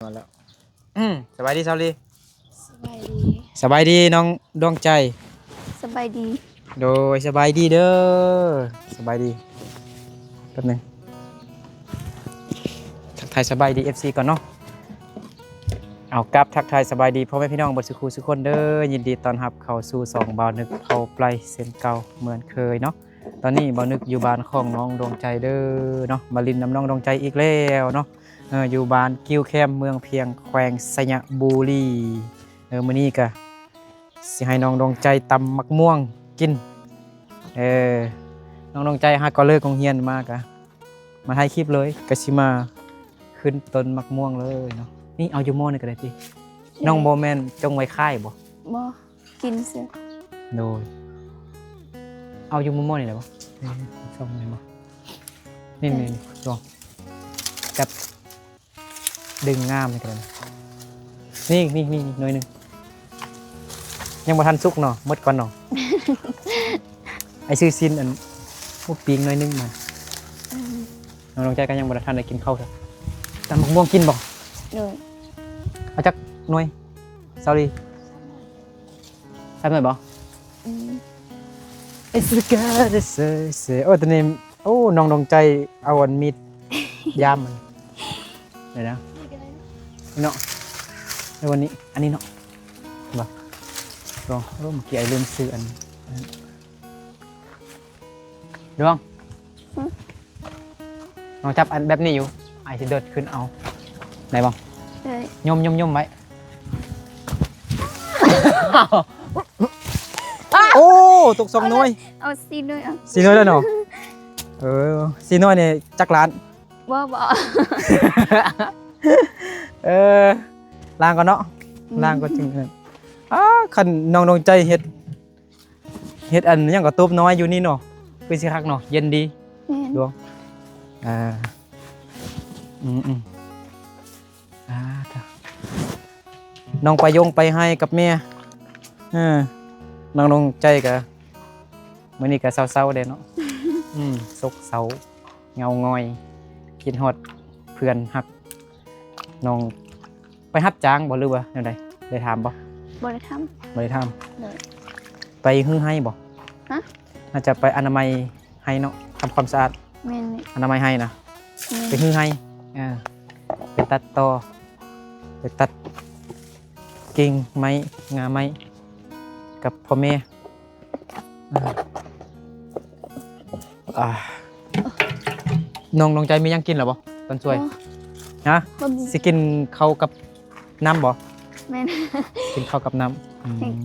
ມາແລ້ວ ສະບາຍດີສາວລີ. ສະບາຍດີ ສະບາຍດີນ້ອງດວງໃຈ. ສະບາຍດີ ໂດຍ ສະບາຍດີເດີ ສະບາຍດີ. ແປັບໜຶ່ງ ທັກທາຍສະບາຍດີເອັຟຊີກ່ອນເນາະ. ເອົາ ກັບທັກທາຍສະບາຍດີພໍ່ແມ່ພີ່ນ້ອງເບິດສູ່ຄູ່ສູ່ຄົນເດີ. ຍິນດີຕ້ອນຮັບເຂົ້າສູ່ຊ່ອງບ່າວນຶກເພົາໄປເຊັ່ນເກົ່າເໝືອນເຄີຍເນາະ. ຕອນນີ້ບ່າວນຶກຢູ່ບ້ານຂອງນ້ອງດວງໃຈເດີເນາະ, ມາຫຼິ້ນນຳນ້ອງດວງໃຈອີກແລ້ວເນາະ. ເອີ ຢູ່ບ້ານກິ້ວແຄມ ເມືອງພຽງ ແຂວງໄຊຍະບູລີ. ເອີ ມື້ນີ້ກະຊິໃຫ້ນ້ອງດວງໃຈຕຳໝາກມ່ວງກິນ. ເອີ ນ້ອງດວງໃຈຫາກໍເລີກໂຮງຮຽນມາກະມາຖ່າຍຄລິບເລີຍ, ກະຊິມາຂຶ້ນຕົ້ນໝາກມ່ວງເລີຍເນາະ. ນີ້ເອົາຢູ່ໝໍ້ນີ້ກະໄດ້ຕິ. ນ້ອງບໍ່ແມ່ນຈົ່ງໄວ້ຂາຍບໍ່? ບໍ່. ກິນຊື່. ໂດຍ ເອົາຢູ່ໝໍ້ໆນີ້ແຫຼະບໍ່? ນີ້ ຊ່ອງນີ້ບໍ່? ນີ້ ນີ້ ນີ້ ລອງຈັບດຶງງາມນີ້ກໍໄດ້. ນີ້ ນີ້ ນີ້ ໜ່ວຍໜຶ່ງ ຍັງບໍ່ທັນສຸກເນາະ, ໝົດກ່ອນເນາະ. ໄອ້ຊື້ຊີ້ນອັນໝູປີ້ງໜ່ວຍໜຶ່ງມາ. ອືມ ນ້ອງດວງໃຈກໍຍັງບໍ່ທັນໄດ້ກິນເຂົ້າຊະ. ຕຳໝາກມ່ວງກິນບໍ່? ໂດຍ ເອົາຈັກໜ່ວຍ ສາວລີ? ແຊບໜ້ອຍບໍ່? ອືມ ເອສກາເດເຊເຊ. ໂອ້ ຕອນນີ້ ໂອ້ ນ້ອງດວງໃຈເອົາອັນມີດຢາມມັນ ເດີນະ ເນາະ. ແລ້ວວັນນີ້ ອັນນີ້ເນາະ ເຫັນບໍ່? ລອງ ໂອ້ ເມື່ອກີ້ອ້າຍລືມຊື້ອັນ ດວງ ຫຶ? ນ້ອງຈັບອັນແບບນີ້ຢູ່ ອ້າຍຊິໂດດຂຶ້ນເອົາ ໄດ້ບໍ່? ໄດ້. ຍົມໆໆໄວ້. ໂອ້ ຕົກສອງໜ່ວຍ. ເອົາສີ່ໜ່ວຍ ເອົາສີ່ໜ່ວຍແລ້ວເນາະ. ເອີ ສີ່ໜ່ວຍນີ້ຈັກລ້ານ? ບໍ່ ບໍ່. ເອີ ລ້າງກ່ອນເນາະ. ອືມ ລ້າງກ່ອນຈຶ່ງ. ອ້າ ຄັນນ້ອງດວງໃຈເຮັດ ເຮັດອັນຫຍັງກໍຕູບນ້ອຍຢູ່ນີ້ເນາະ ຄືຊິຄັກເນາະ ເຢັນດີ. ແມ່ນ ດວງ. ອ່າ ອືມໆ ອ່າ ນ້ອງໄປຢົງໄປໄຮ່ກັບແມ່. ເອີ ນ້ອງດວງໃຈກະ ມື້ນີ້ກະເສົ້າໆແດ່ເນາະ. ອືມ ໂສກເສົ້າ ເຫງົາຫງອຍ ຄິດຮອດເພື່ອນຮັກ. ນ້ອງໄປຮັບຈ້າງບໍ່ ຫຼືວ່າແນວໃດ? ໄດ້ຖາມບໍ່? ບໍ່ໄດ້ຖາມ. ບໍ່ໄດ້ຖາມ. ໂດຍ. ໄປຮື້ໄຮ່ບໍ່? ຮະ? ໜ້າຈະໄປອະນາໄມໄຮ່ເນາະ ທຳຄວາມສະອາດ. ແມ່ນ. ອະນາໄມໄຮ່ນະ. ແມ່ນ. ໄປຮື້ໄຮ່ ເອີ ໄປຕັດຕໍ ໄປຕັດກິ່ງໄມ້ ງ່າໄມ້ ກັບພໍ່ແມ່. ອ່າ ນ້ອງ ນ້ອງໃຈມີຫຍັງກິນແລ້ວບໍ່ຕອນຊ່ວຍ? ບໍ່. ຮະ? ບໍ່ມີ. ຊິກິນເຂົ້າກັບນ້ຳບໍ່? ແມ່ນ. ກິນເຂົ້າກັບນ້ຳ. ອືມ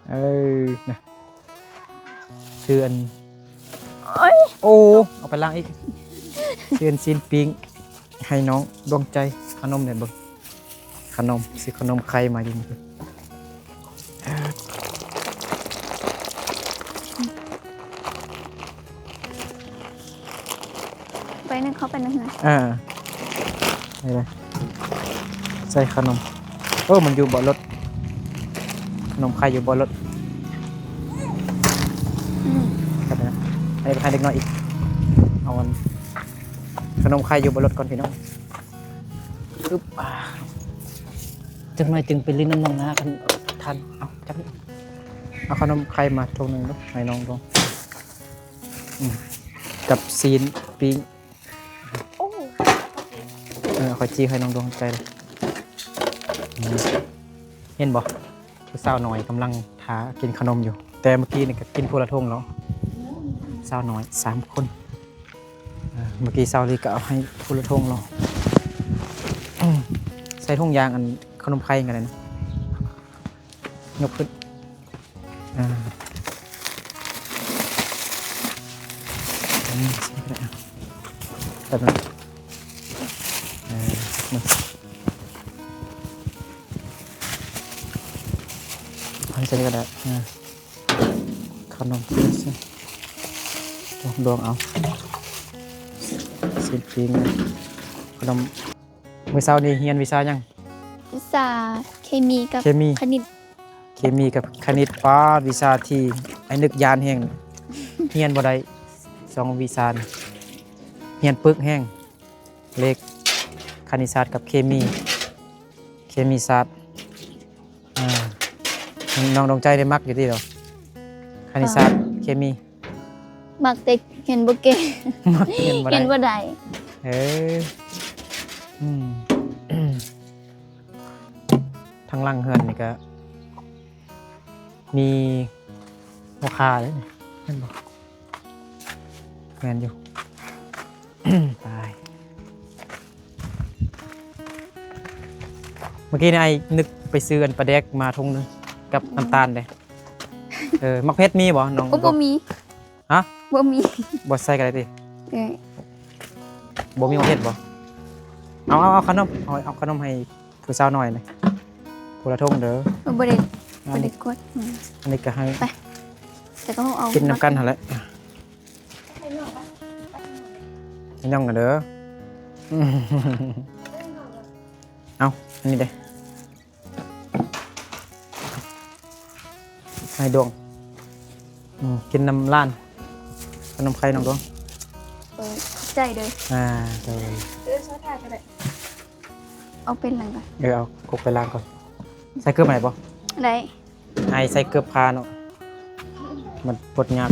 ເອີ ນະ ຊື້ອັນ ໂອ້ຍ ໂອ້ ເອົາໄປລ້າງອີກ. ຊື້ອັນຊີ້ນປີ້ງໃຫ້ນ້ອງດວງໃຈ. ຂະໜົມແດ່ເບິ່ງ ຂະໜົມ ຊື້ຂະໜົມໄຂ່ມາຢູ່. ໄປໜຶ່ງ ເຂົ້າໄປໜຶ່ງ. ອ່າ ໄປເລີຍ ໃສ່ຂະໜົມ. ໂອ້ ມັນຢູ່ເບາະລົດ ຂະໜົມໄຂ່ຢູ່ເບາະລົດ. ອືມ ໃຫ້ເດັກນ້ອຍອີກ ເອົາອັນ ຂະໜົມໄຂ່ຢູ່ເບາະລົດກ່ອນພີ່ນ້ອງ. ອຶບ ອ່າ ຈັກໜ້ອຍຈຶ່ງໄປຫຼິ້ນນຳນ້ອງນາກັນທັນ. ເອົາ ຈັບນີ້ ເອົາຂະໜົມໄຂ່ມາຖົງໜຶ່ງລູກ ໃຫ້ນ້ອງດວງ. ອືມ ກັບຊີ້ນປີ້ງ. ໂອ້ ເອີ ຂ້ອຍຈີ້ໃຫ້ນ້ອງດວງໃຈເລີຍ. ອືມ ເຫັນບໍ່? ຜູ້ສາວນ້ອຍກຳລັງຖ້າກິນຂະໜົມຢູ່ ແຕ່ເມື່ອກີ້ນີ້ກໍກິນຜູ້ລະຖົງແລ້ວ. ສາວນ້ອຍສາມຄົນ. ເອີ ເມື່ອກີ້ສາວລີກໍເອົາໃຫ້ຜູ້ລະຖົງແລ້ວ. ອືມ ໃສ່ຖົງຢາງອັນຂະໜົມໄຂ່ກໍໄດ້ນະ. ຍົກຂຶ້ນ. ອ່າ ອັນນີ້ກໍໄດ້ ແບບນັ້ນ. ເອີ ມາ ເອົາໃສ່ນີ້ກໍໄດ້. ເອີ ຂະໜົມ ລອງເອົາ ຊິງ ຂະໜົມ. ມື້ເຊົ້ານີ້ຮຽນວິຊາຫຍັງ? ວິຊາເຄມີກັບ ເຄມີ ຄະນິດ. ເຄມີກັບຄະນິດ ປ້າ ວິຊາທີ່ອ້າຍນຶກຢ້ານແຮງ ຮຽນບໍ່ໄດ້ ສອງວິຊານີ້ ຮຽນປຶກແຮງ ເລກ ຄະນິດສາດກັບເຄມີ ເຄມີສາດ. ອ່າ ນ້ອງດວງໃຈໄດ້ມັກຢູ່ຕິດອກ ຄະນິດສາດ ອ່າ ເຄມີ? ມັກແຕ່ຮຽນບໍ່ເກັ່ງ ມັກຮຽນບໍ່ໄດ້ ຮຽນບໍ່ໄດ້. ເອີ ອືມ ທາງຫຼັງເຮືອນນີ້ກະມີຫົວຂ່າເດ້ນີ້ ແມ່ນບໍ່? ແມ່ນຢູ່ ຕາຍ. ເມື່ອກີ້ນີ້ອ້າຍນຶກໄປຊື້ອັນປາແດກມາຖົງໜຶ່ງກັບ ອືມ ນ້ຳຕານເດ້. ເອີ ໝາກເຜັດມີບໍ່ນ້ອງ? ໂອ້ ບໍ່ມີ. ຮະ? ບໍ່ມີ. ບໍ່ໃສ່ກໍໄດ້ຕິ? ເອີ ບໍ່ມີໝາກເຜັດບໍ່? ເອົາ ເອົາ ເອົາຂະໜົມ ເອົາ ເອົາຂະໜົມໃຫ້ຜູ້ສາວນ້ອຍນີ້ ຜູ້ລະຖົງເດີ. ເອີ ບໍ່ໄດ້ ບໍ່ໄດ້ກວດ. ອືມ ອັນນີ້ກໍໃຫ້ ໄປ ແຕ່ກໍເອົາ ກິນນຳກັນຫັ້ນແຫຼະ ໃຫ້ນ້ອງກັນເດີ. ເອົາ ອັນນີ້ເດ້ ໃຫ້ດວງ ອືມ ກິນນຳຫຼານ ຂະໜົມໄຂ່ນ້ອງດວງ. ເອີ ຂອບໃຈເດີ. ອ່າ ໂດຍ ເອີ ຊອດຖາດກໍໄດ້ ເອົາເປັນຫຼັງກ່ອນ. ເອີ ເອົາກົກໄປລ້າງກ່ອນ. ໃສ່ເກືອໃໝ່ບໍ່? ໄດ້. ອ້າຍໃສ່ເກືອຜ້າເນາະ ມັນປົດຍາກ.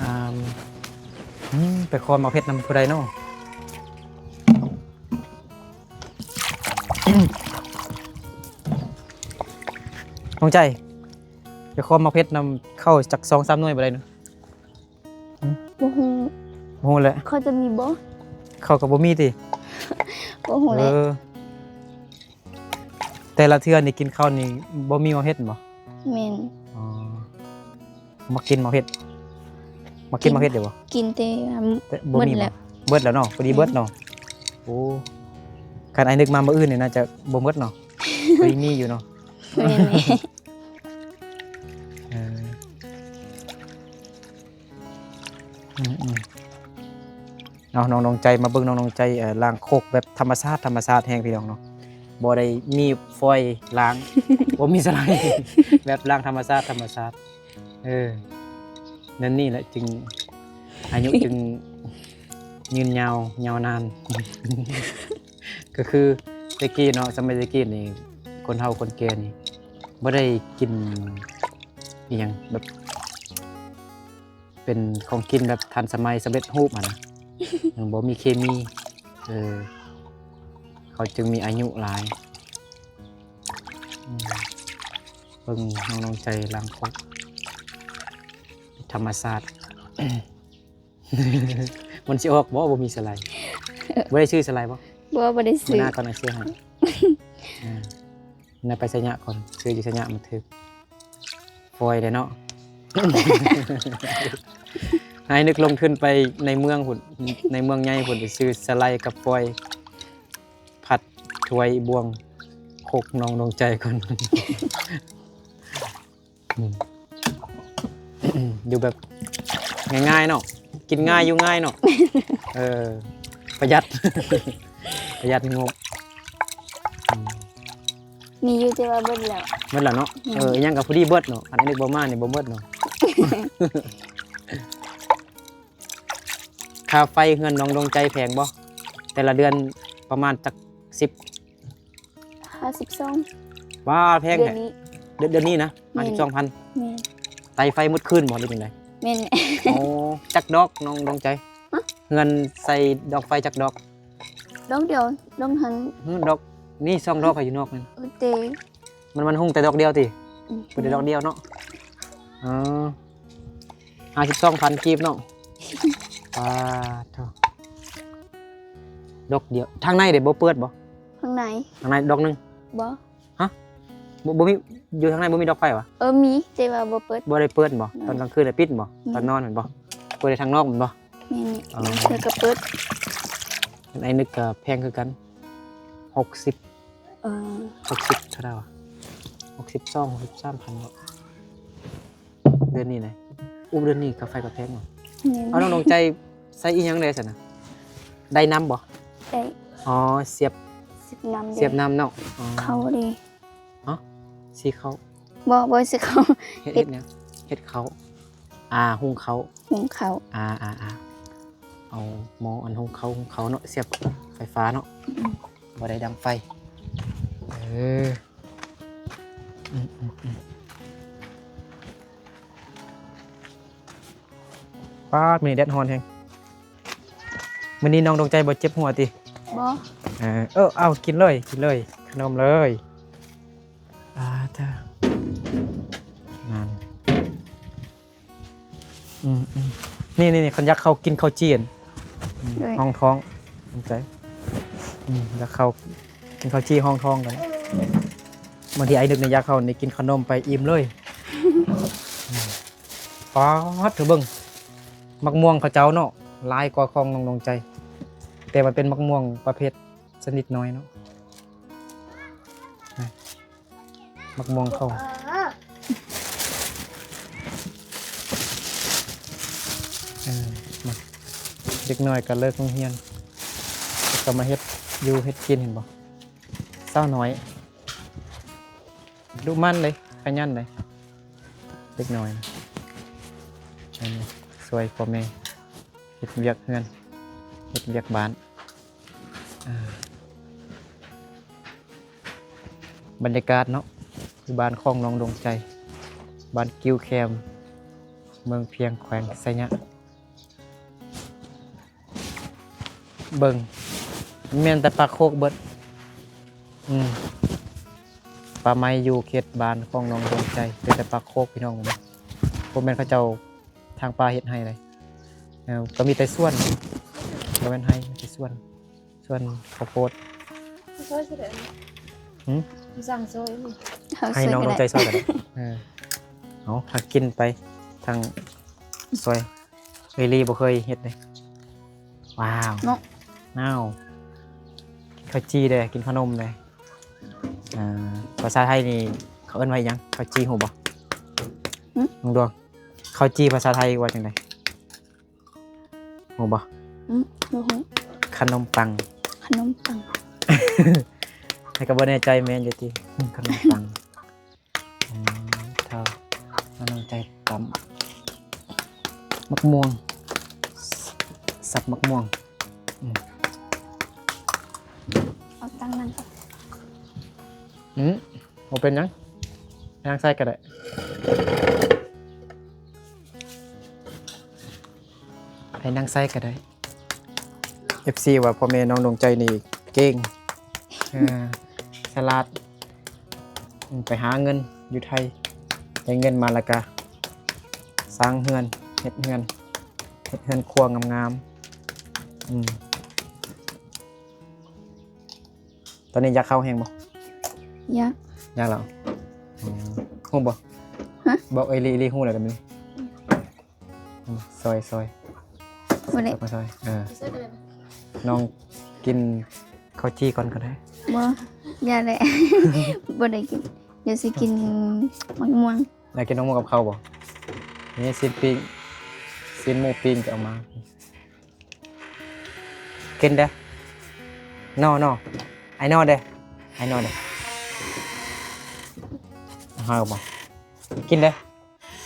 ອ່າ ອືມ ໄປຂໍໝາກເຜັດນຳຜູ້ໃດເນາະ? ນ້ອງໃຈ ໄປຂໍໝາກເຜັດນຳເຂົາຈັກສອງສາມໜ່ວຍບໍ່ໄດ້ເນາະ? ຫຶ? ບໍ່ຮູ້ ບໍ່ຮູ້ແຫຼະ ເຂົາຈະມີບໍ່? ເຂົາກໍບໍ່ມີຕິ? ບໍ່ຮູ້ແຫຼະ. ເອີ ແຕ່ລະເທື່ອນີ້ກິນເຂົ້ານີ້ບໍ່ມີໝາກເຜັດບໍ່? ແມ່ນ. ອໍ ມັກກິນໝາກເຜັດ ມັກກິນໝາກເຜັດຢູ່ບໍ່? ກິນແຕ່ ແຕ່ບໍ່ມີ ໝົດແລ້ວ ເບິດແລ້ວເນາະ ພໍດີເບິດເນາະ. ແມ່ນ. ໂອ້ ຄັນອ້າຍນຶກມາມື້ອື່ນນີ້ໜ້າຈະບໍ່ໝົດເນາະ ພໍດີມີຢູ່ເນາະ. ແມ່ນ. ເອີ ອືມໆ ເອົາ ນ້ອງດວງໃຈ ມາເບິ່ງນ້ອງດວງໃຈ ເອີ ລ້າງຄົກແບບທຳມະຊາດ ທຳມະຊາດແຮງພີ່ນ້ອງເນາະ ບໍ່ໄດ້ມີຟອຍລ້າງ ບໍ່ມີສະໄລ ແບບລ້າງທຳມະຊາດ ທຳມະຊາດ. ເອີ ແນວນີ້ແຫຼະຈຶ່ງ ອາຍຸຈຶ່ງຍືນຍາວ ຍາວນານ. ກໍຄືແຕ່ກີ້ເນາະ ສະໄໝແຕ່ກີ້ນີ້ ຄົນເຖົ້າຄົນແກ່ນີ້ ບໍ່ໄດ້ກິນອີ່ຫຍັງແບບ ເປັນຂອງກິນແບບທັນສະໄໝ ສຳເລັດຮູບຫັ້ນນະ ຍັງບໍ່ມີເຄມີ ເອີ ເຂົາຈຶ່ງມີອາຍຸຫຼາຍ. ອືມ ເບິ່ງນ້ອງດວງໃຈລ້າງຄົກ ທຳມະຊາດ. ມັນຊິອອກບໍ່? ບໍ່ມີສະໄລ. ບໍ່ໄດ້ຊື້ສະໄລບໍ່? ບໍ່ ບໍ່ໄດ້ຊື້. ມື້ໜ້າກ່ອນອ້າຍຊື້ໃຫ້. ອ່າ ນະ ໄປໄຊຍະກ່ອນ ຊື້ຢູ່ໄຊຍະມັນຖືກ ຟອຍເດ້ເນາະ. ໃຫ້ນຶກລົງທຶນໄປໃນເມືອງພຸ້ນ ໃນເມືອງໃຫຍ່ພຸ້ນ ໄປຊື້ສະໄລກັບຟອຍ ພັດຖ້ວຍບ່ວງຄົກນ້ອງດວງໃຈກ່ອນ. ອືມ ຢູ່ແບບງ່າຍໆເນາະ ກິນງ່າຍຢູ່ງ່າຍເນາະ. ເອີ ປະຢັດ ປະຢັດງົບ. ອືມ ມີຢູ່ແຕ່ວ່າເບິດແລ້ວ ເບິດແລ້ວເນາະ. ອືມ ເອີ ອີ່ຫຍັງກໍພໍດີເບິດເນາະ ອັນນີ້ບໍ່ມານີ້ບໍ່ເບິດເນາະ. ຄ່າໄຟເຮືອນນ້ອງດວງໃຈແພງບໍ່? ແຕ່ລະເດືອນປະມານຈັກສິບ ຫ້າສິບສອງ. ວ້າ ແພງແທ້. ເດືອນນີ້ ເດືອນ ເດືອນນີ້ນະ. ແມ່ນ. ຫ້າສິບສອງພັນ. ແມ່ນ. ໄຕ່ໄຟໝົດຄືນບໍ່ ຫຼືຈັ່ງໃດ? ແມ່ນ. ໂອ້ ຈັກດອກນ້ອງດວງໃຈ? ຮະ? ເຮືອນໃສ່ດອກໄຟຈັກດອກ? ດອກດຽວ ດອກຫັ້ນ. ຫື ດອກນີ້ສອງດອກ ຢູ່ນອກນັ້ນ. ເອີ ເຕ ມັນ ມັນຮຸ່ງແຕ່ດອກດຽວຕິ? ອືມ ເປີດໄດ້ດອກດຽວເນາະ. ອໍ ຫ້າສິບສອງພັນກີບເນາະ. ປາດໂທ້ ດອກດຽວ. ທາງໃນເດ ບໍ່ເປີດບໍ່? ທາງໃນ ທາງໃນດອກໜຶ່ງ. ບໍ່. ຮະ? ບໍ່ ບໍ່ມີ ຢູ່ທາງໃນບໍ່ມີດອກໄຟຫວາ? ເອີ ມີ ແຕ່ວ່າບໍ່ເປີດ. ບໍ່ໄດ້ເປີດບໍ່? ອືມ ຕອນກາງຄືນໄດ້ປິດບໍ່? ອືມ ຕອນນອນແມ່ນບໍ່? ເປີດໄດ້ທາງນອກແມ່ນບໍ່? ແມ່ນ. ອໍ ບາງເທື່ອກໍເປີດ. ອັນອ້າຍນຶກກໍແພງຄືກັນ ຫົກສິບ. ເອີ ຫົກສິບເທົ່າໃດຫວາ? ຫົກສິບສອງ ຫົກສິບສາມພັນເນາະ. ເດືອນນີ້ນະ. ໂອ້ ເດືອນນີ້ຄ່າໄຟກໍແພງເນາະ. ແມ່ນ. ເອົາ ນ້ອງດວງໃຈໃສ່ອີ່ຫຍັງແດ່ຊັ້ນນະ? ໄດ້ນ້ຳບໍ່? ໄດ້. ອໍ ສຽບ ສຽບນ້ຳເດ້. ສຽບນ້ຳເນາະ. ອໍ ເຂົ້າເດ້. ຮະ? ສີເຂົ້າ? ບໍ່ ບໍ່ສີເຂົ້າ. ເຮັດ ເຮັດຫຍັງ? ເຮັດເຂົ້າ. ອ່າ ຫຸງເຂົ້າ ຫຸງເຂົ້າ ອ່າ ອ່າ ອ່າ ເອົາໝໍ້ອັນຫຸງເຂົ້າ ຫຸງເຂົ້າເນາະ ສຽບໄຟຟ້າເນາະ ອືມ ບໍ່ໄດ້ດັງໄຟ ເອີ ອືມ ອືມ ອືມ ປາດ ມື້ນີ້ແດດຮ້ອນແຮງ. ມື້ນີ້ນ້ອງດວງໃຈບໍ່ເຈັບຫົວຕິ? ບໍ່ ເອີ ເອີ ເອົາ ກິນເລີຍ ກິນເລີຍ ຂະໜົມເລີຍ ອ່າ ເທີ ນັ້ນ ອືມ ອືມ ນີ້ ນີ້ ນີ້ ຄັນຢາກເຂົ້າກິນເຂົ້າຈີ່ ອືມ ໂດຍ ຮອງທ້ອງ ດວງໃຈ ອືມ ຢາກເຂົ້າກິນເຂົ້າຈີ່ຮອງທ້ອງກັນ ບາງທີອ້າຍນຶກນີ້ຢາກເຂົ້ານີ້ກິນຂະໜົມໄປອີ່ມເລີຍ ອືມ. ປາດ ເບິ່ງ ໝາກມ່ວງເຂົາເຈົ້າເນາະ ຫຼາຍກວ່າຂອງນ້ອງດວງໃຈ ແຕ່ມັນເປັນໝາກມ່ວງປະເພດຊະນິດນ້ອຍເນາະ ໝາກມ່ວງເຂົາ ເອີ ມາ ເດັກນ້ອຍກໍເລີກໂຮງຮຽນ ກໍມາເຮັດຢູ່ເຮັດກິນ ເຫັນບໍ່ ສາວນ້ອຍ ດຸໝັ່ນເດ້ ຂະຫຍັນເດ້ ເດັກນ້ອຍ ອັນນີ້ຊ່ວຍພໍ່ແມ່ເຮັດວຽກເຮືອນ ເຮັດວຽກບ້ານ ອ່າ ບັນຍາກາດເນາະ ຢູ່ບ້ານຂອງນ້ອງດວງໃຈ ບ້ານກິ່ວແຄມ ເມືອງພຽງ ແຂວງໄຊຍະ. ເບິ່ງ ແມ່ນແຕ່ປາກໂຄກເບິດ ອືມ ປ່າໄມ້ຢູ່ເຂດບ້ານຂອງນ້ອງດວງໃຈ ເປັນແຕ່ປາກໂຄກພີ່ນ້ອງ ບໍ່ແມ່ນເຂົາເຈົ້າທາງປ່າເຮັດໄຮ່ເດ້ ເອີ ກໍມີແຕ່ສວນ ບໍ່ແມ່ນໄຮ່ ມີແຕ່ສວນ ສວນເຂົ້າໂພດ ຊ່ອຍຊິໄດ້ ຫືມ ສັ່ງຊ່ອຍນີ້ ໃຫ້ນ້ອງດວງໃຈຊ່ອຍກໍໄດ້ ເອີ ເອົາ ຖ້າກິນໄປທາງຊ່ອຍ ເອີຍ ລີບໍ່ເຄີຍເຮັດເດ້ ວ້າວ ເນາະ ອ້າວ ກິນເຂົ້າຈີ່ເດ້ ກິນຂະໜົມເດ້ ອ່າ ພາສາໄທນີ້ເຂົາເອີ້ນວ່າອີ່ຫຍັງ? ເຂົ້າຈີ່ຮູ້ບໍ່? ຫຶ? ນ້ອງດວງ ເຂົ້າຈີ່ພາສາໄທວ່າຈັ່ງໃດ? ຮູ້ບໍ່? ອືມ ບໍ່ຮູ້. ຂະໜົມປັງ ຂະໜົມປັງ ໃຫ້ກໍບໍ່ແນ່ໃຈ ແມ່ນຢູ່ຕິ? ອືມ ຂະໜົມປັງ. ອືມ ເທົ່າ ນ້ອງດວງໃຈຕຳໝາກມ່ວງ ສ- ສັບໝາກມ່ວງ. ອືມ ເອົາຕັ້ງນັ້ນກ່ອນ. ອືມ ບໍ່ເປັນຫຍັງ ນັ່ງໃສ່ກໍໄດ້ ໃຫ້ນັ່ງໃສ່ກໍໄດ້. ເອັຟຊີ ວ່າພໍ່ແມ່ນ້ອງດວງໃຈນີ້ເກັ່ງ ເອີ ສະຫຼາດ ໄປຫາເງິນຢູ່ໄທ ໄດ້ເງິນມາແລ້ວກະສ້າງເຮືອນ ເຮັດເຮືອນ ເຮັດເຮືອນຄົວງາມໆ. ອືມ ຕອນນີ້ຢາກເຂົ້າແຮງບໍ່? ຢາກ ຢາກແລ້ວ. ອືມ ຮູ້ບໍ່? ຮະ? ບອກເອີຍລີ ອີ່ຫຼີຮູ້ແລ້ວກໍມີ. ອືມ ຊ່ອຍ ຊ່ອຍ ບໍ່ໄດ້ ມາຊ່ອຍ ເອີ ນ້ອງກິນເຂົ້າຈີ່ກ່ອນກໍໄດ້. ບໍ່ ຢ່າແຫຼະ ບໍ່ໄດ້ກິນ ດຽວຊິກິນໝາກມ່ວງ. ຢາກກິນໝາກມ່ວງກັບເຂົ້າບໍ່? ນີ້ຊີ້ນປີ້ງ ຊີ້ນໝູປີ້ງກໍເອົາມາ. ກິນເດີ້ ນອ ນອ ໄອນອເດີ້ ໄອນອເດີ້ ເຮົາບໍ່ ກິນເດີ້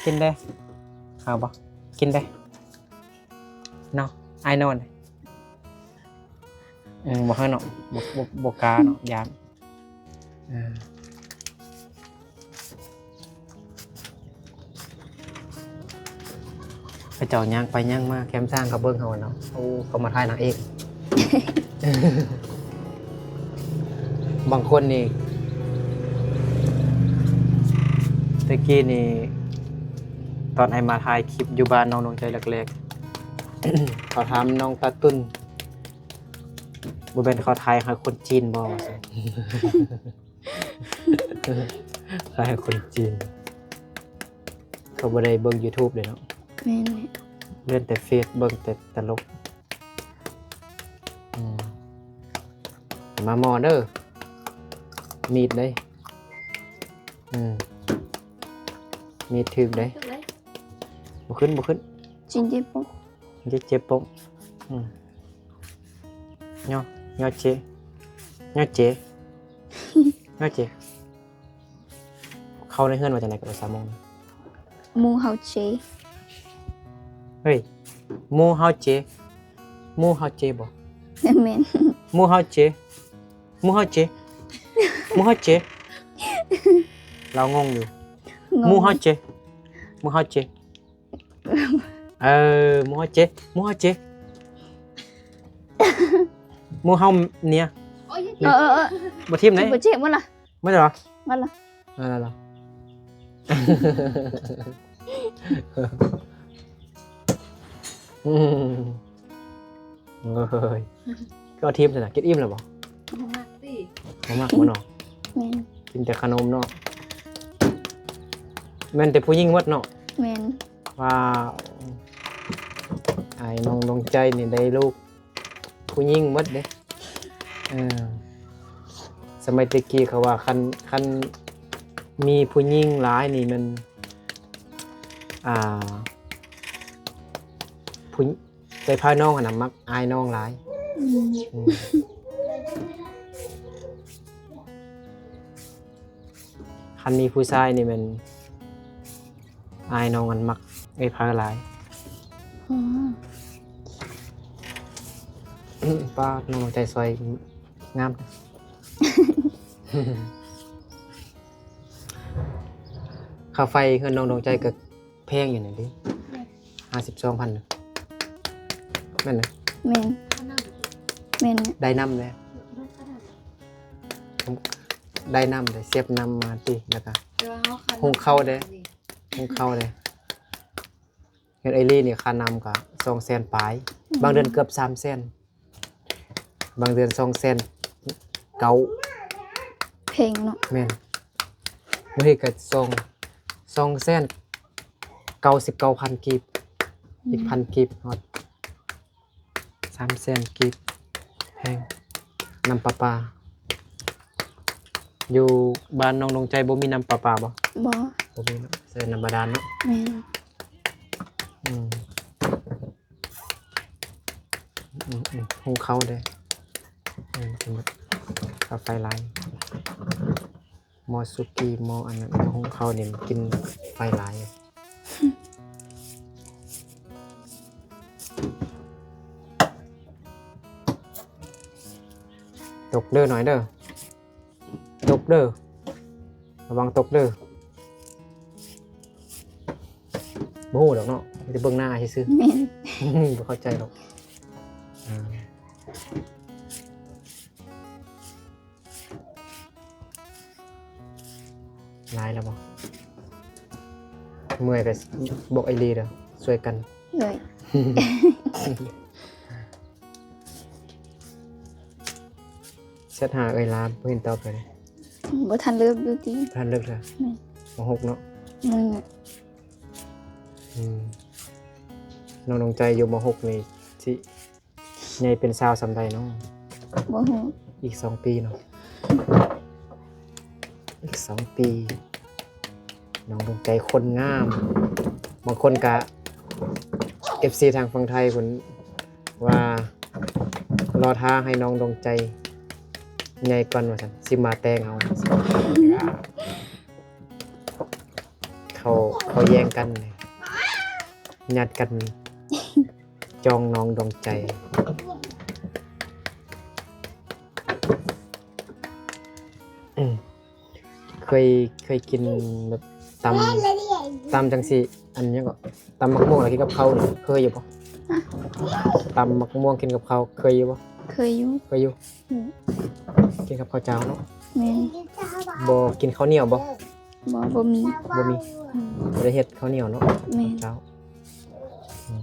ກິນເດີ້ ເຮົາບໍ່ ກິນເດີ້ ນອ ໄອນອເດີ້. ອືມ ບໍ່ໃຫ້ເນາະ ບໍ່ ບໍ່ ບໍ່ກ້າເນາະ ຢ້ານ. ເອີ ເຂົາເຈົ້າຍ່າງໄປຍ່າງມາ ແຄມຊ້າງເຂົາເບິ່ງເຮົາເນາະ. ໂອ້ ເຂົາມາຖ່າຍນາງເອກ. ບາງຄົນນີ້ ແຕ່ກີ້ນີ້ ຕອນອ້າຍມາຖ່າຍຄລິບຢູ່ບ້ານນ້ອງດວງໃຈແລກໆ ເຂົາຖາມນ້ອງຕາຕຸ່ນ ບໍ່ແມ່ນເຂົາຖ່າຍໃຫ້ຄົນຈີນບໍ່ ວ່າຊັ້ນ. ຖ່າຍໃຫ້ຄົນຈີນ ເຂົາບໍ່ໄດ້ເບິ່ງຢູທູບເດ້ເນາະ. ແມ່ນແຫຼະ ເບິ່ງແຕ່ເຟສ ເບິ່ງແຕ່ຕະຫຼົກ. ອືມ ມາໝໍ້ເດີ້ ມີດເດ້. ອືມ ມີດຖືກເດ້. ບໍ່ຂຶ້ນ ບໍ່ຂຶ້ນ ຈິງເຈັບປົກ ເຈັບປົກ. ອືມ ຍໍ ຍໍເຈ ຍໍເຈ ຍໍເຈ. ເຂົ້າໃນເຮືອນວ່າຈັ່ງໃດກໍໄປສາມໂມງ? ໝູ່ເຮົາເຈ. ເຮີ້ຍ ໝູ່ເຮົາເຈ ໝູ່ເຮົາເຈບໍ່? ແມ່ນ. ໝູ່ເຮົາເຈ ໝູ່ເຮົາເຈ ໝູ່ເຮົາເຈ ລາວງົງຢູ່. ງົງ. ໝູ່ເຮົາເຈ ໝູ່ເຮົາເຈ ເອີ ໝູ່ເຮົາເຈ ໝູ່ເຮົາເຈ ໝູ່ເຮົາເນຍ. ເອີ ເອີ ເອີ ບໍ່ຖິ້ມເດ້. ບໍ່ເຈັບໝົດລະ. ໝົດແລ້ວເຫາະ? ໝົດລະ. ເອີ ແລ້ວເຫາະ? ອືມ ໂອ້ຍ ກໍຖິ້ມຊັ້ນນະ. ກິນອີ່ມແລ້ວບໍ່? ບໍ່ມັກຕິ ບໍ່ມັກບໍ່ເນາະ. ແມ່ນ. ກິນແຕ່ຂະໜົມເນາະ. ແມ່ນແຕ່ຜູ້ຍິງໝົດເນາະ. ແມ່ນ. ວ້າວ ອ້າຍນ້ອງດວງໃຈນີ້ໄດ້ລູກ ຜູ້ຍິງໝົດເດ້. ເອີ ສະໄໝແຕ່ກີ້ເຂົາວ່າ ຄັນ ຄັນມີຜູ້ຍິງຫຼາຍນີ້ແມ່ນ ອ່າ ຜູ້ ເອື້ອຍພານ້ອງຫັ້ນນະ ມັກອ້າຍນ້ອງຫຼາຍ. ອືມ ອືມ ຄັນມີຜູ້ຊາຍນີ້ແມ່ນ ອ້າຍນ້ອງອັນມັກເອື້ອຍພາຫຼາຍ. ອໍ ປ້າ ນ້ອງດວງໃຈຊ່ອຍງາມ. ຄ່າໄຟເຮືອນນ້ອງດວງໃຈກໍແພງຢູ່ນີ້ເດ້. ຫ້າສິບສອງພັນ ແມ່ນນະ? ແມ່ນ. ແມ່ນ. ໄດ້ນ້ຳເດ້ ໄດ້ນ້ຳເດ້ ສຽບນ້ຳມາຕິ ແລ້ວກໍ ແຕ່ວ່າເຮົາ ຫຸງເຂົ້າເດ້ ຫຸງເຂົ້າເດ້. ເຮືອນເອື້ອຍລີນີ້ຄ່ານ້ຳກໍສອງແສນປາຍ. ອືມ ບາງເດືອນເກືອບສາມແສນ ບາງເດືອນສອງແສນເກົ້າ. ແພງເນາະ. ແມ່ນ. ມື້ນີ້ກໍສອງ ສອງແສນເກົ້າສິບເກົ້າພັນກີບ. ອືມ ອີກພັນກີບຮອດ ສາມແສນກີບ ແພງ. ນ້ຳປະປາ ຢູ່ບ້ານນ້ອງດວງໃຈບໍ່ມີນ້ຳປະປາບໍ່? ບໍ່ ບໍ່ມີເນາະ ໃຊ້ນ້ຳບາດານເນາະ. ແມ່ນ. ອືມ ອືມໆ ຫຸງເຂົ້າເດ້. ເອີ ເປັນແບບຄ່າໄຟຫຼາຍ. ໝໍ້ສຸກີ ໝໍ້ອັນນັ້ນ ໝໍ້ຫຸງເຂົ້ານີ້ມັນກິນໄຟຫຼາຍ. ຕົກເດີ ໜ້ອຍເດີ ຕົກເດີ ລະວັງຕົກເດີ. ບໍ່ຮູ້ດອກເນາະ ມີແຕ່ເບິ່ງໜ້າຊື່ໆ. ແມ່ນ. ບໍ່ເຂົ້າໃຈດອກ. ອ່າ ຫຼາຍແລ້ວບໍ່? ເມື່ອຍກໍບອກໄອລີເດີ ຊ່ວຍກັນ. ໂດຍ. ແຊັດຫາເອື້ອຍລາ ບໍ່ເຫັນຕອບເລີຍ. ບໍ່ທັນເລີກຢູ່ຕິ? ບໍ່ທັນເລີກເທື່ອ. ແມ່ນ. ມໍຫົກເນາະ. ແມ່ນ. ອືມ ນ້ອງດວງໃຈຢູ່ມໍຫົກນີ້ຊິ ໃຫຍ່ເປັນສາວສ່ຳໃດເນາະ? ບໍ່ຮູ້. ອີກສອງປີເນາະ ອີກສອງປີ ນ້ອງດວງໃຈຄົນງາມ. ບາງຄົນກະ ເອັຟຊີ ທາງຝັ່ງໄທພຸ້ນວ່າ ລໍຖ້າໃຫ້ນ້ອງດວງໃຈໃຫຍ່ກ່ອນວ່າຊັ້ນ ຊິມາແຕ່ງເອົາ. ເຂົາ ເຂົາແຍ່ງກັນ ຍາດກັນ ຈອງນ້ອງດວງໃຈ. ອືມ ເຄີຍ ເຄີຍກິນແບບຕຳ ຕຳຈັ່ງຊີ້ ອັນຫຍັງເກາະ ຕຳໝາກມ່ວງແລ້ວກິນກັບເຂົ້ານີ້ ເຄີຍຢູ່ບໍ່? ຮະ? ຕຳໝາກມ່ວງກິນກັບເຂົ້າ ເຄີຍຢູ່ບໍ່? ເຄີຍຢູ່. ເຄີຍຢູ່. ອືມ ກິນກັບເຂົ້າເຈົ້າເນາະ. ແມ່ນ. ບໍ່ກິນເຂົ້າໜຽວບໍ່? ບໍ່ ບໍ່ມີ. ບໍ່ມີ. ອືມ ບໍ່ໄດ້ເຮັດເຂົ້າໜຽວເນາະ. ແມ່ນ. ເຈົ້າ. ອື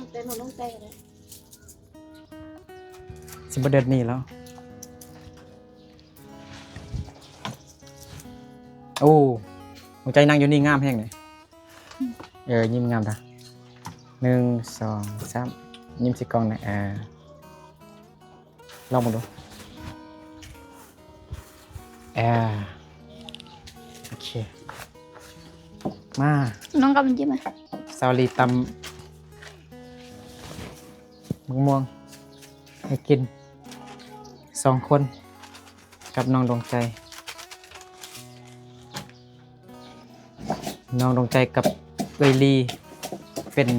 ມ ແຕ່ໜູລົງໃຈກໍໄດ້. ຊິບໍ່ເດີດໜີແລ້ວ. ໂອ້ ຫົວໃຈນັ່ງຢູ່ນີ້ງາມແຮງເດ. ເອີ ຍິ້ມງາມຕາ. ໜຶ່ງ ສອງ ສາມ ຍິ້ມໃສ່ກ້ອງແດ່. ເອີ ລອງເບິ່ງດູ. ເອີ ໂອເຄ ມາ ນ້ອງກັບມັນຈິ້ມ. ສາວລີຕຳ ໝາກມ່ວງໃຫ້ກິນສອງຄົນກັບນ້ອງດວງໃຈ. ນ້ອງດວງໃຈກັບເອື້ອຍລີເປັນ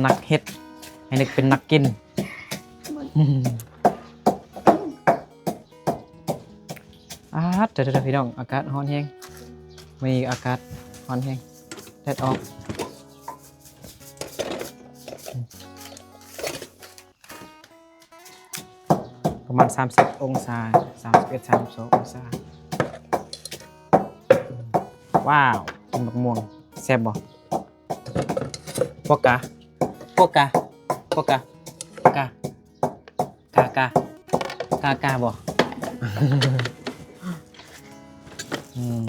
ນັກເຮັດ ໃຫ້ນຶກເປັນນັກກິນ. ອາດ ເດີໆ ພີ່ນ້ອງ ອາກາດຮ້ອນແຮງ ມື້ນີ້ອາກາດຮ້ອນແຮງ ແດດອອກ. ປະມານສາມສິບອົງສາ ສາມສິບເອັດ ສາມສິບສອງອົງສາ. ວ້າວ ກິນໝາກມ່ວງແຊບບໍ່? ປົວກາ ປົວກາ ປົວກາ ກາ ກາ ກາ ກາ ກາ ກາບໍ່? ອືມ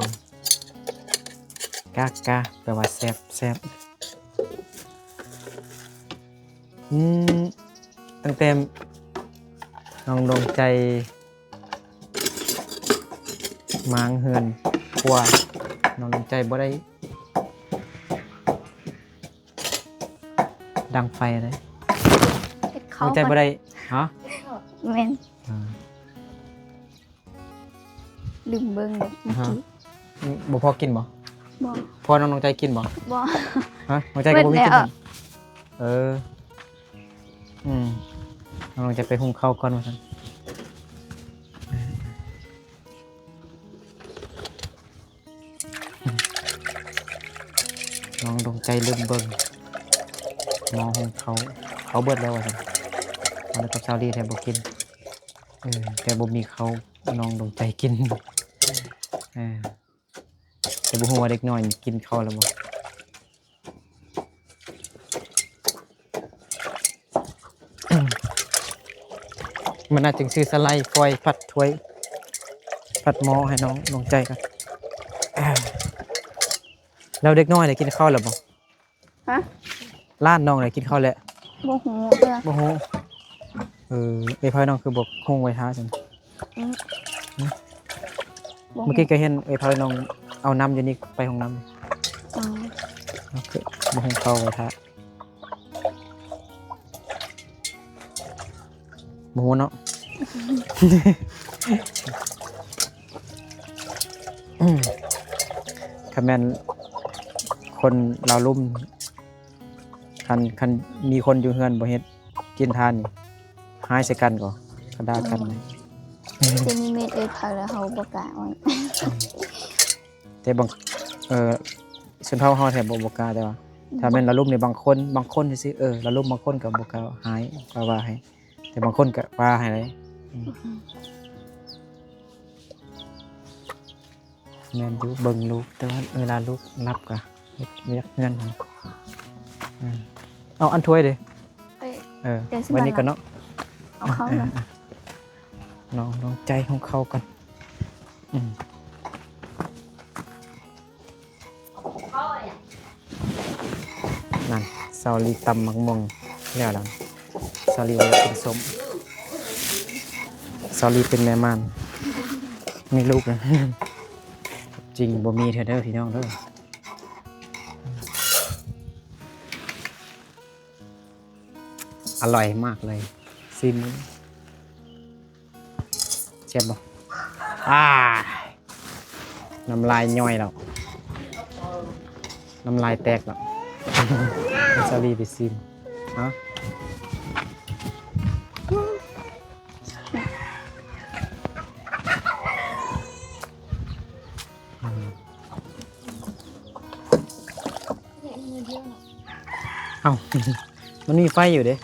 ກາ ກາ ແປວ່າແຊບ ແຊບ. ອືມ ຕັ້ງແຕ່ນ້ອງດວງໃຈມ້າງເຮືອນຄົວ ນ້ອງດວງໃຈບໍ່ໄດ້ດັງໄຟເດ້ ເຮັດເຂົ້າ ດວງໃຈບໍ່ໄດ້ ຮະ? ແມ່ນ ອ່າ ລືມເບິ່ງເດ້ມື້ກີ້. ບໍ່ພໍກິນບໍ່? ບໍ່. ພໍນ້ອງດວງໃຈກິນບໍ່? ບໍ່. ຮະ? ນ້ອງໃຈກໍບໍ່ມີກິນ. ເອີ ອືມ ນ້ອງດວງໃຈໄປຫຸງເຂົ້າກ່ອນວ່າຊັ້ນ. ນ້ອງດວງໃຈລືມເບິ່ງໝໍ້ຫຸງເຂົ້າ ເຂົ້າເບິດແລ້ວວ່າຊັ້ນ. ເອົາແລ້ວກັບສາວລີແທ້ບໍ່ກິນ. ເອີ ແຕ່ບໍ່ມີເຂົ້າ ນ້ອງດວງໃຈກິນ. ເອີ ແຕ່ບໍ່ຮູ້ວ່າເດັກນ້ອຍນີ້ກິນເຂົ້າແລ້ວບໍ່. ມັນໜ້າຈຶ່ງຊື້ສະໄລ ຟອຍ ພັດຖ້ວຍ ພັດໝໍ້ໃຫ້ນ້ອງດວງໃຈກ່ອນ. ແລ້ວເດັກນ້ອຍໄດ້ກິນເຂົ້າແລ້ວບໍ່? ຮະ? ຫຼານນ້ອງໄດ້ກິນເຂົ້າແລ້ວ? ບໍ່ຮູ້ເທື່ອ. ບໍ່ຮູ້. ເອີ ເອື້ອຍພານ້ອງຄືບໍ່ຫຸງໄວ້ຖ້າຊັ້ນ? ອືມ ຫຶ? ບໍ່ຮູ້. ເມື່ອກີ້ກໍເຫັນເອື້ອຍພານ້ອງເອົານ້ຳຢູ່ນີ້ໄປຫ້ອງນ້ຳ. ອໍ ໂອເຄ ບໍ່ຫຸງເຂົ້າໄວ້ຖ້າ. ບໍ່ຮູ້ເນາະ. ຄັນແມ່ນຄົນລາວລຸ່ມ ຄັນ ຄັນມີຄົນຢູ່ເຮືອນບໍ່ເຮັດກິນທານນີ້ ຮ້າຍໃສ່ກັນກໍ ກະດ່າກັນ. ອືມ ຊິມີເມັດເອີດເຂົາແລ້ວເຮົາບໍ່ກ້າອອກ. ແຕ່ບາງ ເອີ ຊົນເຜົ່າເຮົາແທ້ບໍ່ ບໍ່ກ້າ ແຕ່ວ່າ ອືມ ຖ້າແມ່ນລາວລຸ່ມນີ້ ບາງຄົນ ບາງຄົນຊື່ໆ ເອີ ລາວລຸ່ມບາງຄົນກໍບໍ່ກ້າຮ້າຍ ວ່າ ວ່າໃຫ້ ແຕ່ບາງຄົນກໍວ່າໃຫ້ເລີຍ. ອືມ ອືມ ແມ່ນຢູ່ ເບິ່ງລູກ ແຕ່ວ່າເວລາລູກຫຼັບກໍເຮັດວຽກເຮືອນຫັ້ນ. ເອີ ເອົາອັນຖ້ວຍເດ້. ເອີ ເອີ ໄວ້ນີ້ກ່ອນເນາະ ເອົາເຂົ້າ ເອີ ເນາະ ເອີ ເອີ ນ້ອງດວງໃຈຫຸງເຂົ້າກ່ອນ. ອືມ ນັ້ນ ສາວລີຕຳໝາກມ່ວງແລ້ວລະ ສາວລີບໍ່ຢາກກິນສົ້ມ. ສາວລີເປັນແມ່ມ່ານ ມີລູກແລ້ວ ຈິງບໍ່ມີເທື່ອເດີພີ່ນ້ອງເດີ. ອະລ່ອຍມາກເລີຍ ຊີມ ແຊບບໍ່? ອາ ນ້ຳລາຍຍ້ອຍແລ້ວ ນ້ຳລາຍແຕກແລ້ວ. ສາວລີໄປຊີມ ເອົາ. ເອົ້າ ມັນມີໄຟຢູ່ເດ້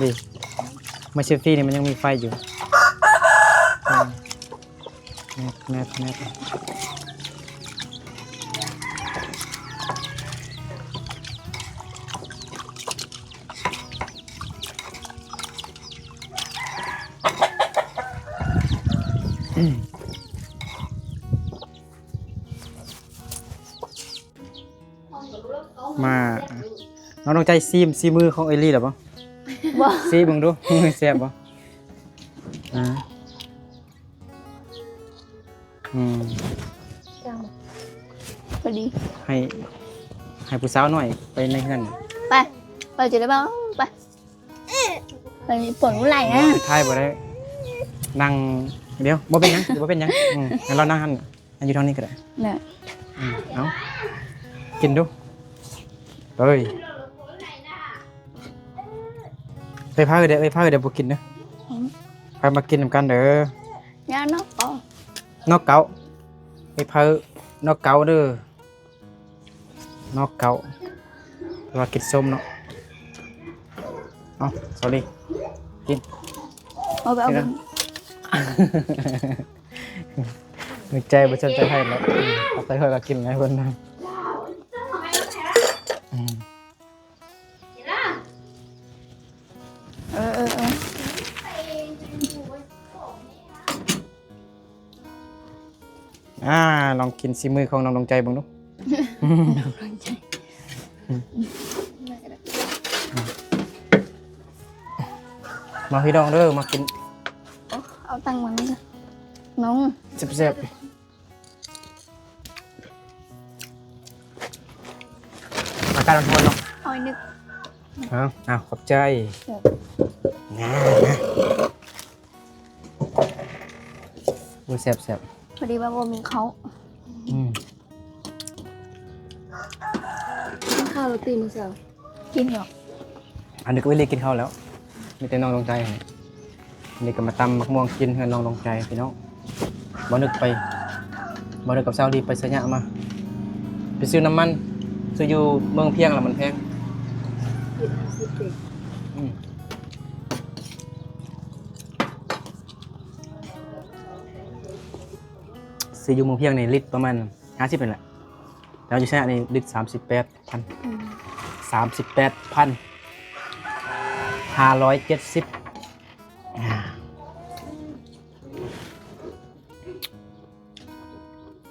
ນີ້ ມາເຊຟຕີ້ນີ້ມັນຍັງມີໄຟຢູ່. ອືມ ແມັບ ແມັບ ແມັບ. ມາ ນ້ອງດວງໃຈຊີມ ຊີມືຂອງເອື້ອຍລີແລ້ວບໍ່? ບໍ່ ຊີມເບິ່ງດູ ແຊບບໍ່? ອາ ອືມ ພໍດີ ໃຫ້ ໃຫ້ຜູ້ສາວນ້ອຍໄປໃນເຮືອນ ໄປ ໄປ ຈະໄດ້ບໍ່ ໄປ ໄປ ປວດຫົວໄຫຼນະ ບໍ່ ຖ່າຍບໍ່ໄດ້ ນັ່ງ ດຽວ ບໍ່ເປັນຫຍັງ ບໍ່ເປັນຫຍັງ ອືມ ໃຫ້ລາວນັ່ງຫັ້ນ ໃຫ້ຢູ່ທາງນີ້ກໍໄດ້ ເນາະ ອືມ ເອົາ. ກິນດູ. ເອີຍ ເອີຍ ເພິ່ນເດີ ເອີຍ ເພິ່ນເດີ ບໍ່ກິນເດີ. ອືມ ໃຜມາກິນນຳກັນເດີ. ຢ່າເນາະ ເອົາ ເນາະເກົາ ເອີຍ ເພິ່ນເນາະເກົາເດີ. ນອກເກົາ ແຕ່ວ່າກິນສົ້ມເນາະ. ເອົ້າ ສອດລີ ກິນ ເອົາໄປ ເອົາໄປ. ໃນໃຈບໍ່ສົນໃຈໃຜເນາະ. ອືມ ເອົາໄປເຮົາກໍກິນໄງເພິ່ນນະ. ອືມ ເອີ ເອີ ເອີ. ອ່າ ລອງກິນສີມືຂອງນ້ອງດວງໃຈເບິ່ງດູ. ນ້ອງດວງໃຈ ມາພີ່ນ້ອງເດີ ມາກິນ. ໂອ້ ເອົາຕັ້ງມັນນີ້ ນ້ອງ ແຊບໆ. ອາກາດຮ້ອນໆເນາະ. ເອົາອີກໜຶ່ງ. ເອົາ ເອົາ ຂອບໃຈ. ເອີ ນາ ນາ. ໂອ້ຍ ແຊບໆ. ພໍດີວ່າບໍ່ມີເຂົ້າ. ອືມ ກິນເຂົ້າແລ້ວຕິມື້ເຊົ້າ? ກິນແລ້ວ. ອັນນີ້ກໍໄປເລຍກິນເຂົ້າແລ້ວ ມີແຕ່ນ້ອງດວງໃຈ. ນີ້ກໍມາຕຳໝາກມ່ວງກິນເຮືອນນ້ອງດວງໃຈພີ່ນ້ອງ. ບໍ່ນຶກໄປ ບໍ່ນຶກກັບສາວດີໄປໄຊຍະມາ ໄປຊື້ນ້ຳມັນ ຊື້ຢູ່ເມືອງພຽງລະມັນແພງ. ອືມ ຊື້ຢູ່ເມືອງພຽງນີ້ລິດປະມານຫ້າສິບນີ້ແຫຼະ ແຕ່ວ່າຢູ່ໄຊຍະນີ້ລິດສາມສິບແປດພັນ. ອືມ ສາມສິບແປດພັນຫ້າຮ້ອຍເຈັດສິບ ອ່າ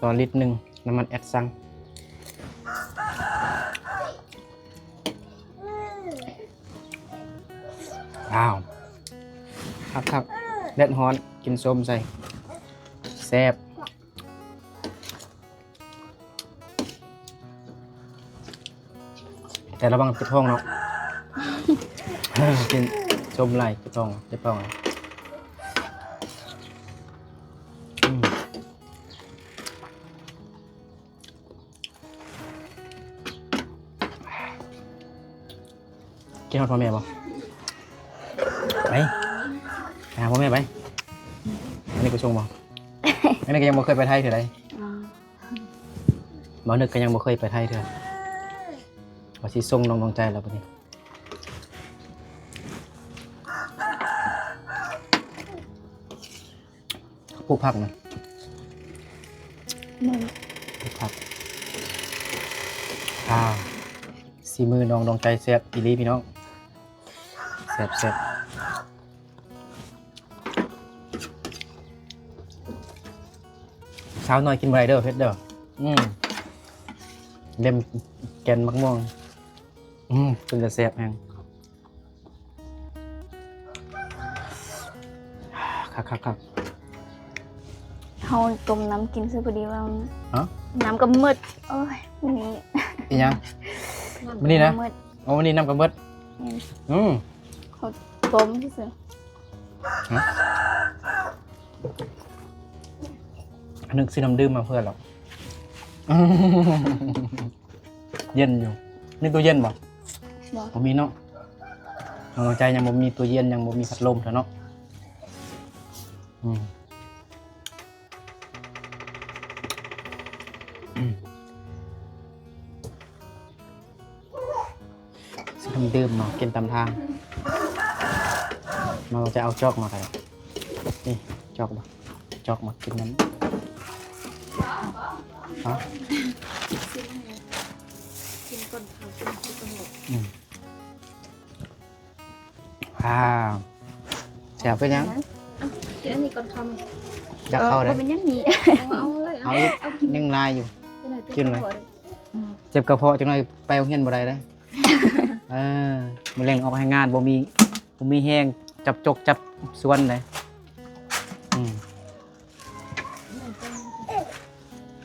ຕໍ່ລິດໜຶ່ງ ນ້ຳມັນແອັດຊັງ. ວ້າວ ຄັກໆ ແດດຮ້ອນ ກິນສົ້ມໃສ່ ແຊບ. ແຕ່ລະວັງເຈັບທ້ອງເນາະ ກິນສົ້ມຫຼາຍເຈັບທ້ອງ ເຈັບທ້ອງ. ອືມ ຄິດຮອດພໍ່ແມ່ບໍ່? ໄປ ໄປຫາພໍ່ແມ່ໄປ. ອັນນີ້ໄປສົ່ງບໍ່? ອັນນີ້ກໍຍັງບໍ່ເຄີຍໄປໄທເທື່ອໃດ. ອືມ ບ່າວນຶກກໍຍັງບໍ່ເຄີຍໄປໄທເທື່ອ ວ່າຊິສົ່ງນ້ອງດວງໃຈແລ້ວບັດນີ້. ປູກຜັກນະ ປູກຜັກ. ອ່າ ສີມືນ້ອງດວງໃຈແຊບອີ່ຫຼີພີ່ນ້ອງ ແຊບໆ. ສາວນ້ອຍກິນບໍ່ໄດ້ເດີ ເຜັດເດີ. ອືມ ເລັມແກ່ນໝາກມ່ວງ. ອືມ ເປັນຕາແຊບແຮງ. ຄັກໆໆ. ເຮົາຕົ້ມນ້ຳກິນຊື່ ພໍດີວ່າ ຮະ? ນ້ຳກໍໝົດ. ໂອ້ຍ ມື້ນີ້ ອີຫຍັງ? ມື້ນີ້ນະ? ນ້ຳໝົດ. ໂອ້ ມື້ນີ້ນ້ຳກໍໝົດ. ແມ່ນ. ອືມ ເຮົາຕົ້ມຊື່ໆ. ຮະ? ນຶກຊື້ນ້ຳດື່ມມາເພື່ອລາວ. ເຢັນຢູ່. ມີຕູ້ເຢັນບໍ່? ບໍ່. ບໍ່ມີເນາະ. ນ້ອງດວງໃຈຍັງບໍ່ມີຕູ້ເຢັນ ຍັງບໍ່ມີພັດລົມເທື່ອເນາະ. ອືມ ອືມ. ຊື້ນ້ຳດື່ມມາກິນຕາມທາງ. ນ້ອງດວງໃຈເອົາຈອກມາກໍໄດ້. ນີ້ ຈອກບໍ່? ຈອກມາກິນນຳ. ຮະ? ກິນກ່ອນເຂົ້າກິນ. ອືມ. ອ່າ ແຊບຄືຫຍັງ? ກິນອັນນີ້ກ່ອນຄ່ຳ. ຢາກເຂົ້າເດ້. ເອີ ບໍ່ເປັນຫຍັງນີ້. ເອົາເລີຍ ເອົາອີກ. ຍັງຫຼາຍຢູ່. ກິນເລີຍ. ອືມ. ເຈັບກະເພາະ ຈັກໜ່ອຍໄປໂຮງຮຽນບໍ່ໄດ້ເດ້. ເອີ ມື້ແລງອອກແຮງງານ ບໍ່ມີ ບໍ່ມີແຮງຈັບຈົກຈັບສວນເດ້. ອືມ.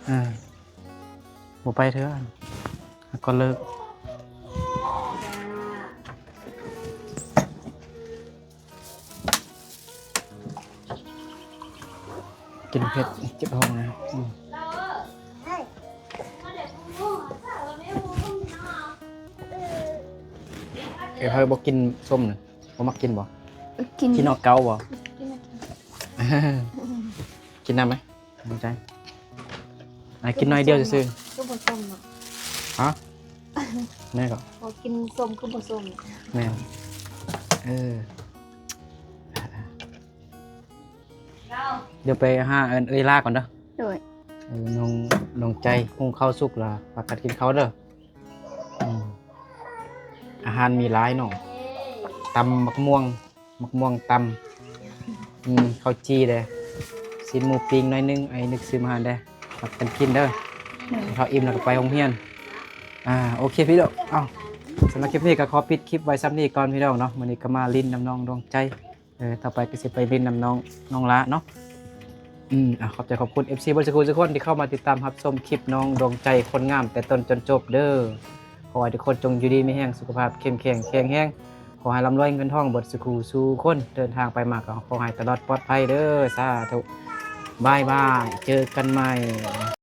ອ່າ ບໍ່ໄປເທື່ອ ກໍເລີກ. ກິນເຜັດເຈັບທ້ອງນະ. ອືມ. ເອີ ໃຜບໍ່ກິນສົ້ມນະ ບໍ່ມັກກິນບໍ່? กิน ຂີ້ນອກເກົາບໍ່? กิน ກິນນ້ຳໄໝ ນ້ອງໃຈ? ອ່ະ ກິນໜ້ອຍດຽວຊື່ໆ. คือบ่ส้มเนาะ ຮະ? ແມ່ນກໍ พอกินส้มคือบ่ส้ม ແມ່ນ ເອີ ດຽວໄປຫາເອີ້ນເອື້ອຍຫຼ້າກ່ອນເດີ. ໂດຍ ເອີ ນ້ອງ ນ້ອງໃຈ ຫຸງເຂົ້າສຸກລະ ພາກັນກິນເຂົ້າເດີ. ອືມ ອາຫານມີຫຼາຍເນາະ ຕຳໝາກມ່ວງ ໝາກມ່ວງຕຳ ອືມ ເຂົ້າຈີ່ເດ້ ຊີ້ນໝູປີ້ງໜ້ອຍໜຶ່ງ ໄອ້ນຶກຊື້ມາໃຫ້ແດ່ ພາກັນກິນເດີ. ເຂົ້າອີ່ມແລ້ວກໍໄປໂຮງຮຽນ. ອ່າ ໂອເຄພີ່ນ້ອງ ເອົ້າ ສຳລັບຄລິບນີ້ກໍຂໍປິດຄລິບໄວ້ຊ່ຳນີ້ກ່ອນພີ່ນ້ອງເນາະ. ມື້ນີ້ກໍມາຫຼິ້ນນຳນ້ອງດວງໃຈ ເອີ ຕໍ່ໄປກໍຊິໄປຫຼິ້ນນຳນ້ອງ ນ້ອງຫຼ້າເນາະ. ອືມ ອ່ະ ຂອບໃຈຂອບຄຸນເອັຟຊີເບິດສູ່ທຸກຄົນທີ່ເຂົ້າມາຕິດຕາມຮັບຊົມຄລິບນ້ອງດວງໃຈຄົນງາມແຕ່ຕົ້ນຈົນຈົບເດີ. ຂໍໃຫ້ທຸກຄົນຈົ່ງຢູ່ດີມີແຮງ ສຸຂະພາບເຂັ້ມແຂງແຂງແຮງ ຂໍໃຫ້ລ່ຳລວຍເງິນທອງເບິດສູ່ຄູ່ສູ່ຄົນ ເດີນທາງໄປມາກໍຂໍໃຫ້ຕະຫຼອດປອດໄພເດີ. ສາທຸ ບາຍບາຍ ເຈີກັນໃໝ່.